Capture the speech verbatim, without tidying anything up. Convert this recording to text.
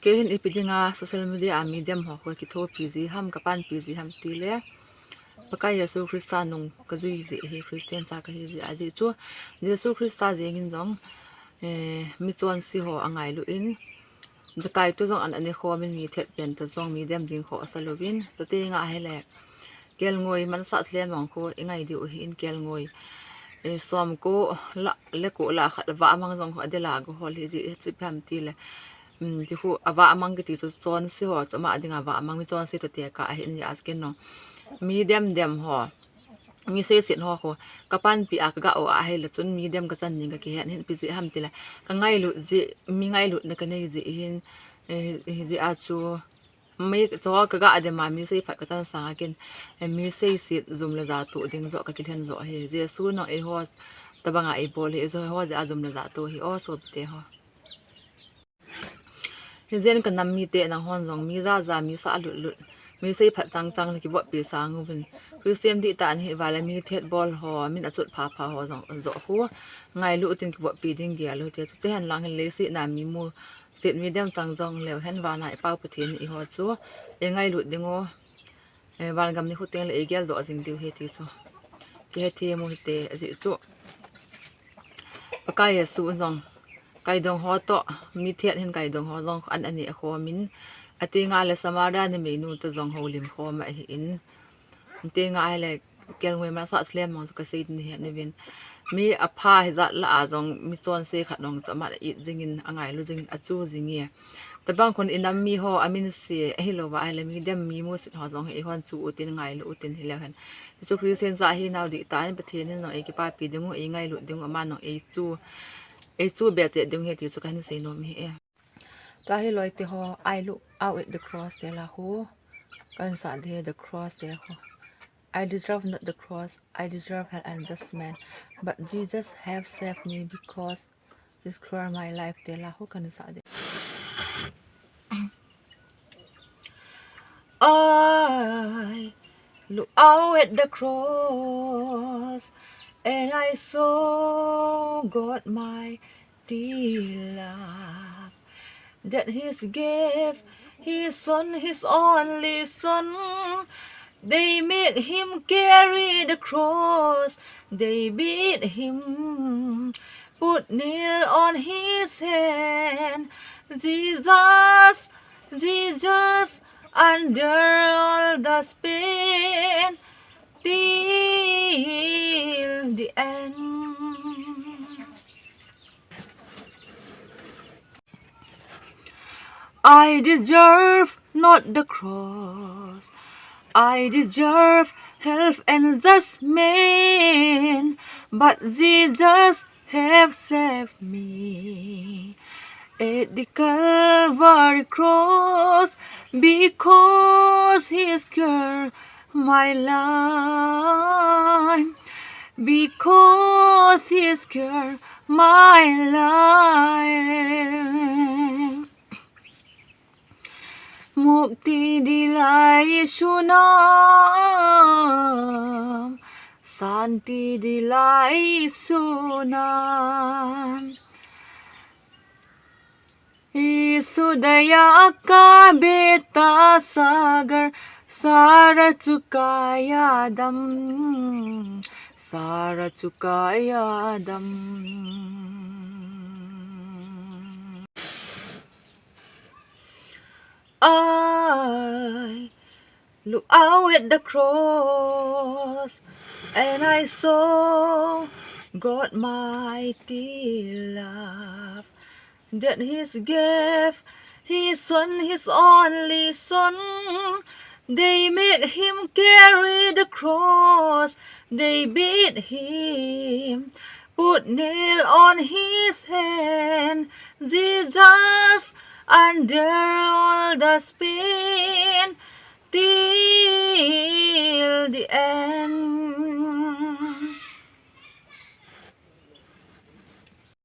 Kei hin ipi dinga social media a mi dem ho khu kithopi ji ham, kapanpi ji ham tile, Pakai Jesu Christa nung kajui ji hi, Christian cha kahi ji ahi chu. Jesu Christa jeng in jong, eh, mi chonse ho angailu in, Zakai toh jong an ane khomin, mi thet pen toh jong mi dem ding ho asa louvin, tua tenga hile kelngoi mansah thlemong khu ingai diu ahin, kelngoi, eh, som ko lah le ko lah khat avah mang jong khu adela go hol hi ji, chu ipi ham tile, um, ti khu avah mang kiti chu chonse ho chu ama dinga avah mang, mi chonse toh tekah ahin, ji asken no. Mi dem dem ho, mi seiset ho khu kapanpi a kaga u ahile chun mi dem kachan ding kakihen hin, ipi ji ham tile, kangailut ji, mi ngailutna kanei ji hin, eh, hi ji a chu mi cho kaga dem a mi seiphat kachan sanga ken, eh, mi seiset jum le ja toh ding joh kakilhen joh ahi. Jesu nung eiho tobanga eibol hi, eiho jeh a jum le ja toh hi, o sopite ho. Hijen kanam mite nanghon jong mi jaja, mi sah lut lut, mi seiphat chang chang le kivoppi sang uvin. Christian dihtah nahi uva le mi thet bol ho, min achot pha pha ho jong joh khu ngailu utin, kivoppi ding gel u hite. Chuche henlang hin leiset a mi musit, mi dem chang jong leu hen, vana i Pau Pathen in eiho chu eingailut diu, eh, vangam nikho teng le eigel doh jing diu ahi ti chu kihethem u hite. Ajeh chu Pakai Jesu jong kaidong ho toh, mi thet hin kaidong ho jong an ane khomin, atenga le Samaria numeinu toh jong houlim khom ahin, atenga hile kelngoi mansah thlemong chu kasei ding ahi, aneuvin. Mi apha hijat lah a jong mi chonse khat nung chu aman a-it jingin, angailu jingin, achu jinge. Tobang khun inam mi ho amin se ahilouva ahile mi dem, mi musit ho jong hi eihon chu utin, ngailu utin, hileu hen. Hichu Christian jat hinau dihtah in Pathen in jong eikipapi diu, eingailut diu, aman jong eichu, eichu be cheh diu ahi ti chu kahin seinom ahi e. Tua hi loite ho, I look out at the cross te la khu, kahin sah ding, the cross te khu. I deserve not the cross, I deserve hell and judgment, but Jesus have saved me because He spared my life te la khu kahin sah ding. I look out at the cross and I saw God mighty love, that His gave His Son, His only Son. They make Him carry the cross, they beat Him, put nail on His hand. Jesus, Jesus, under all the pain till the end. I deserve not the cross, I deserve hell and judgment, but Jesus have saved me at the Calvary cross, because He spared my life, because He spared my life. Mukti dilai Isu nam, santi dilai Isu nam. Isu daya ka beta sagar, sara chukaya dam, sara chukaya dam. I look out at the cross and I saw God mighty love, that He gave His Son, His only Son. They make Him carry the cross, they beat Him, put nail on His hand. Jesus, under all the pain, till